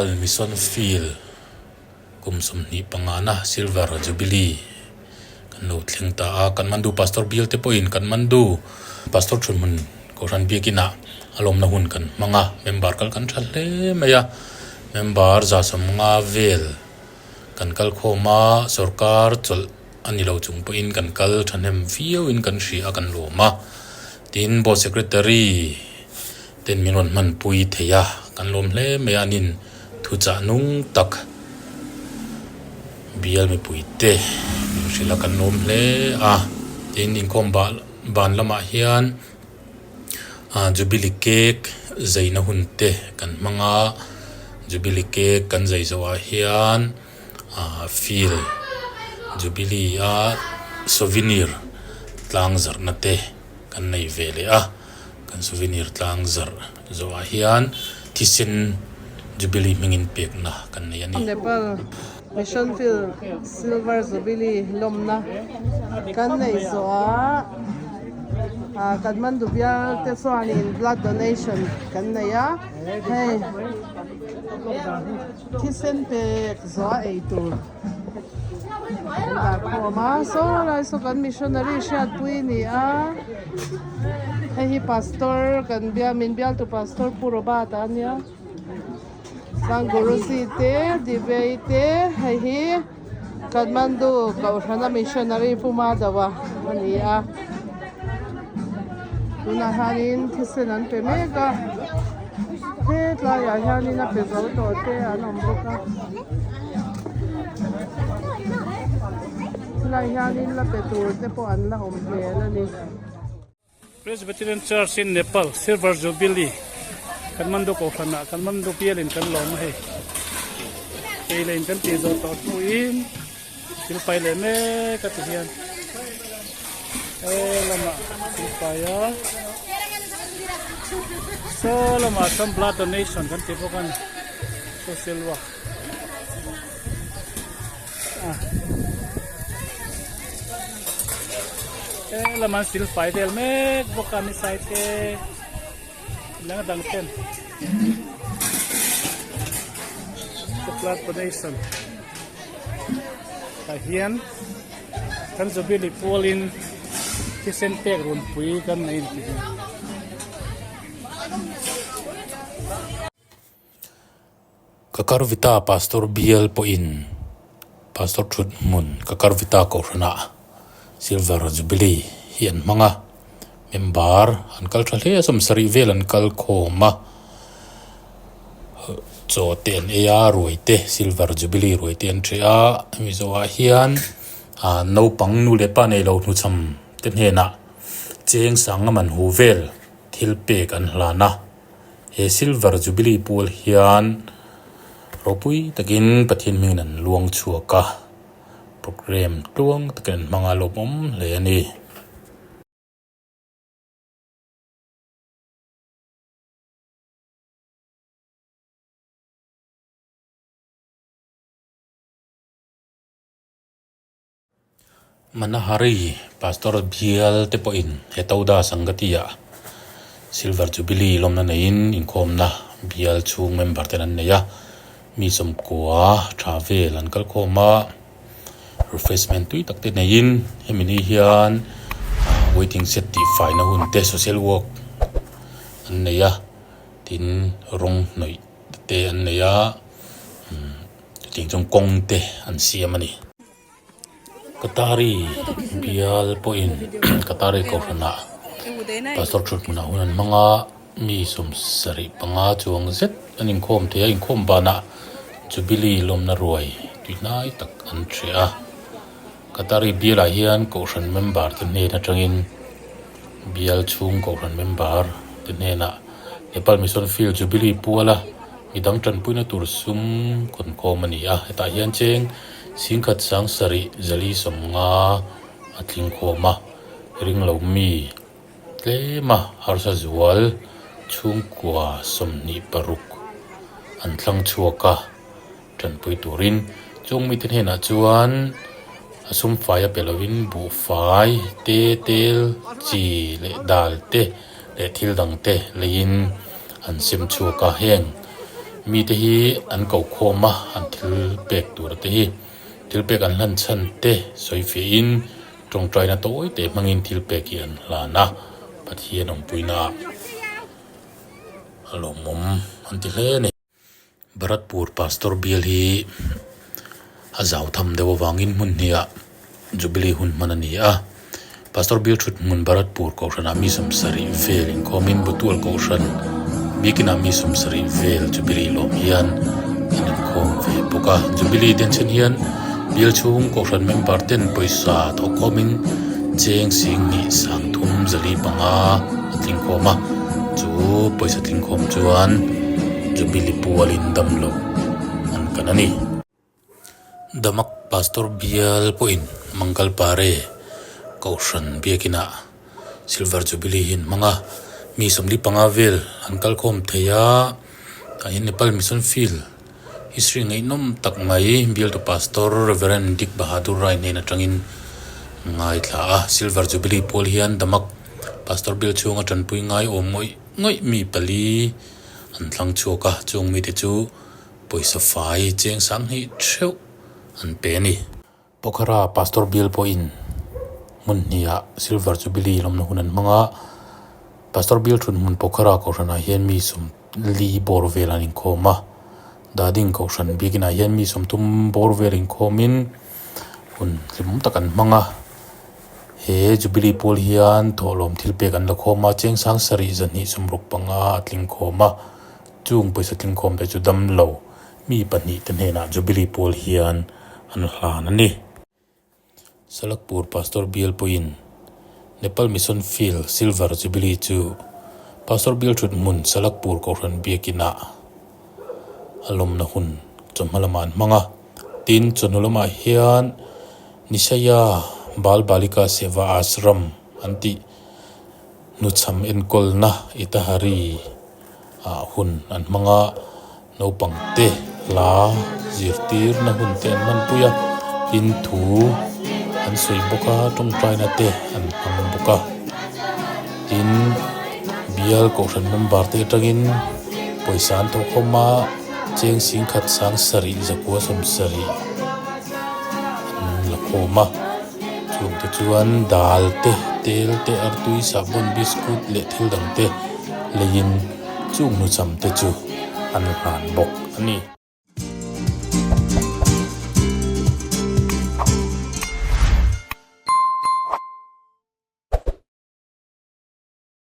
Nepal Mission Field kum 25na Silver Jubilee kan lo thleng ta a. Kathmandu Pastor bial te pawhin Kathmandu Pastor thunhmun Kohhran biakinah a lawmna hun kan hmang a, member kal kan tha hle mai a, member 150 vel kan kal khawm a, sorkar chawlh a ni lo chung pawhin kan kal thahnem viauin kan hria a, kan lawm a. Tin, Board Secretary ten min rawn hmanpui thei a, kan lawm hle mai a, anin thuchah nung tak bial mipuite min hrilh a, kan lawm hle a. Tin, inkhawm ban lamah hian Jubilee cake zaina hun te kan hmang a, Jubilee cake kan zai zawhah hian field Jubilee a souvenir tlang zarhna te kan nei ve leh a, kan souvenir tlang zarh zawhah hian thisen Jubilee hmingin pekna kan nei a ni. Nepal Mission Field Silver Jubilee lawmna kan nei zawh a, Kathmandu bial te chuanin blood donation kan nei a, hei thisen pek zawh a ei tur an dah khawm a, saw lai saw kan missionary hriatpui a ni a, hei hi pastor kan bial min bialtu pastor Pu Robert a nia. Chuan Guruji te Divey te hei hi Kathmandu Kohhrana missionary Pu Madhava a ni a tunah hianin thisen an pe mek a hetlaiah hianin a pe zo tawh te an awm bawk a helaiah hianin la pe tur te pawh an la awm hmel a ni. Presbyterian Church in Nepal Silver Jubilee Kathmandu Kohhranah Kathmandu bialin kan lawm a hei. Kei leh in kan tih zawh tawh hnuin thil pai leh mek a ti hian he lamah thil pai a saw lamah chuan blood donation kan ti bawk a ni social work. He lam an sil fai vel mek bawk a ni side te leng dang ten blood donation tah hian kan jubilee pualin thisen pek runpui kan nei a ni tih hi. Kakarvita Pastor bial pawhin Pastor thut hmun Kakarvita Kohhranah Silver Jubilee hi an hmang a, member an kal tha hle a, 70 vel an kal khawm a, chaw te an ei a, ruai te Silver Jubilee ruai te an ṭheh a, hemi zawhah hian naupang nu leh pa nei lo hnuchham te hnenah cheng sanga man hu vel thil pek an hlan a. He Silver Jubilee pual hian ropui takin Pathian hmingin an luang chhuak a, programme tluang takin an hmang a, lawmawm hle a ni. Manahari Pastor bial te pawhin he Toda Sangati-ah Silver Jubilee lawmna neiin inkhawmna bial chhung member ten an nei a, mi 90 tha vel an kal khawm a, refreshment tui tak te neiin hemi ni hian waiting shed tih faina hun te social work an nei a, tin rawng hnawih te an nei a. Chutiang chuan kawng te an siam a ni. Qatari bial pawhin Qatari kohhranah pastor thut hmunah hun an hmang a, mi 75 chuang zet an inkhawm thei a, inkhawm banah Jubilee lawmna ruai tuihnai tak an hreh a. Qatari bialah hian kohhran member te hnen atangin bial chhung kohhran member te hnenah Nepal Mission Field Jubilee puala midang tanpuina tur sum kawnkhawm a ni a, hetah hian cheng 17,450 a tling khawm a, ringlo mi tlema harsa zual chhungkua 26 an thlang chhuak a. Tanpui turin chung mite hnenah chuan a sum fai a pe lovin buhfai te, tel, chi leh dal te leh thil dang te leiin an sem chhuak a. Heng Mite hi an ko khawm a, an thil pek tur te hi thil pek an hlan chhan te sawi fiahin tawngtaina tawi te hmangin thil pek hi an hlan a, Pathian awmpuina ah a lawmawm an ti hle a ni. Bharatpur Pastor bial hi a zau tham deuh avangin hmun hniah Jubilee hun hman a ni a. Pastor bial thut hmun Bharatpur kohhranah mi sawmsarih vel inkhawmin Butual kohhran biakinah mi sawmsarih vel Jubilee lawm hian an inkhawm ve bawk a. Jubilee denchhen hian bial chhung kohhran member ten pawisa thawhkhawmin cheng singhnih sangthum zali panga a tlingkhawm a. Chu pawisa tlingkhawm chuan Jubilee pualin damlo an kan a ni. Damak Pastor bial pawhin Mangal Pare Kohhran biakinah Silver Jubilee hi an hmang a, mi 45 vel an kalkhawm thei a, tah hian Nepal Mission Field History ngaihnawm tak mai bialtu Pastor Reverend Dik Bahadur Rai hnen atangin ngaithla a, Silver Jubilee pual hian Damak Pastor bial chhunga tanpui ngai awm ngawih ngawih mi pali an thlang chhuak a, chung mite chu pawisa fai cheng sang hnih theuh an pe a ni. Pokhara Pastor bial pawhin hmun hniha Silver Jubilee lawmna hun an hmang a, Pastor bial thun hmun Pokhara kohhranah hian mi sawmli bawr vel an inkhawm a, Dading kohhran biakinah hian mi sawmthum bawr vel inkhawmin hun hlimawm tak an hmang a, he Jubilee pawl hian thawhlawm thil pek an la khawm a, cheng sang sarih zahnih sawmruk panga a tling khawm a, chung pawisa tling khawm te chu damlo Mi pahnihte hnenah Jubilee pawl hian an hlan a ni. Salakpur Pastor bial pawhin Nepal Mission Field Silver Jubilee chu Pastor bial thut hmun Salakpur Kohhran biakinah a lawmna hun chawhma lamah an hmang a. Tin, chawhnu lamah hian Nisaya Bal Balika Seva Ashram an tih hnuchham enkawlna Itahari ah hun an hmang a. Naupang te hla zirtirna hun te an hmanpui a, tin thu an sawi bawk a, tawngtaina te an hmang bawk a, tin bial kohhran member te atangin pawisa an thawk khawm a, cheng singkhat sang sarih zakua sawmsarih an la khawm a, chung te chuan dal te tel te artui sahbawn biscuit leh thil dang te leiin. Chung hnucham te chu an hlan bawk a ni.